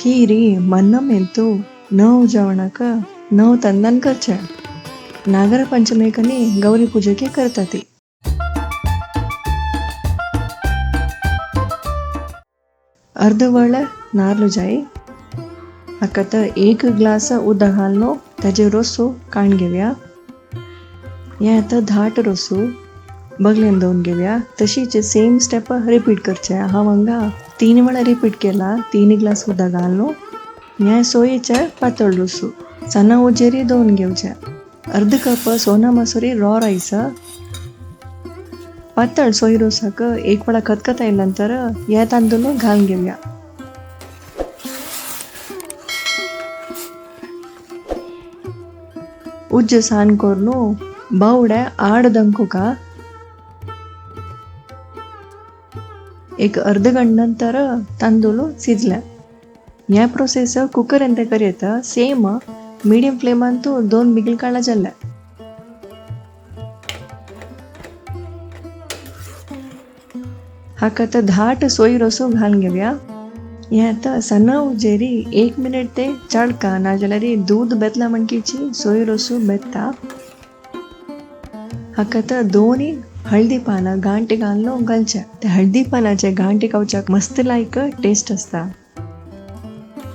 खीरी मन्नमेंतू नव जेवणाक नव तंदान करचे. नागरपंचमीक आनी गौरी पुजेक करता ती. अर्द वळ नारल जाय. हाका आतां एक ग्लास उदक घालून ताजे रोसो काडून घेवया. हें आतां धाट रोसो बगलेन दवरून घेवया. तशीच सेम स्टेप रिपीट करचें. हांव हांगा 3 वेळा रिपीट केला. 3 ग्लास उदक घालून हें सोयेचें पातळ रोसो सना उजेरी दवरून घेवचें. अर्द कप सोना मसुरी रॉ रायस. पातळ सोय रोसाक एक वेळा खतखत आयल्या नंतर हे तांदूळ घालून घेवया. उज्ज सान करून बावडे आड दंकुका. एक अर्द घंटे नंतर तांदूळ शिजले. ह्या प्रोसेस कुकर एंत करयता सेम मीडियम फ्लेमांतू 2 बिगल काळा जाल्ले. हाका आतां धाट सोय रोसो घालून घेवया. हें आतां सना उजेरी 1 मिनट ते चडका नाजाल्यार दूद बेतला म्हणकीची सोय रोसो बेत्ता. हाका आतां 2 हळदी पानां गांठे घालून घालचे. ते हळदी पानाचे गांठे खावच्याक मस्त लायक टेस्ट आसता.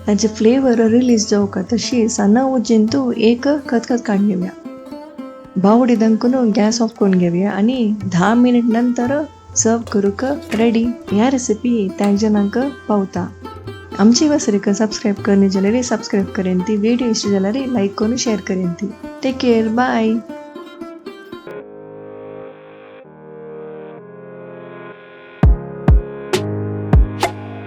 ताचे फ्लेवर रिलीज जावका तशी सना उजेंतू एक खतखत काडून घेवया. बावडी दंकून गॅस ऑफ करून घेवया आनी 10 मिनट नंतर सर्व करूंक रेडी. ह्या रेसिपी त्या जणांक पावता. आमची वसरीक सबस्क्रायब करनी जाल्यार सबस्क्रायब करेन ती, व्हिडिओ इश्ट जाल्यार लायक करून शेअर करेन ती. Take care, bye.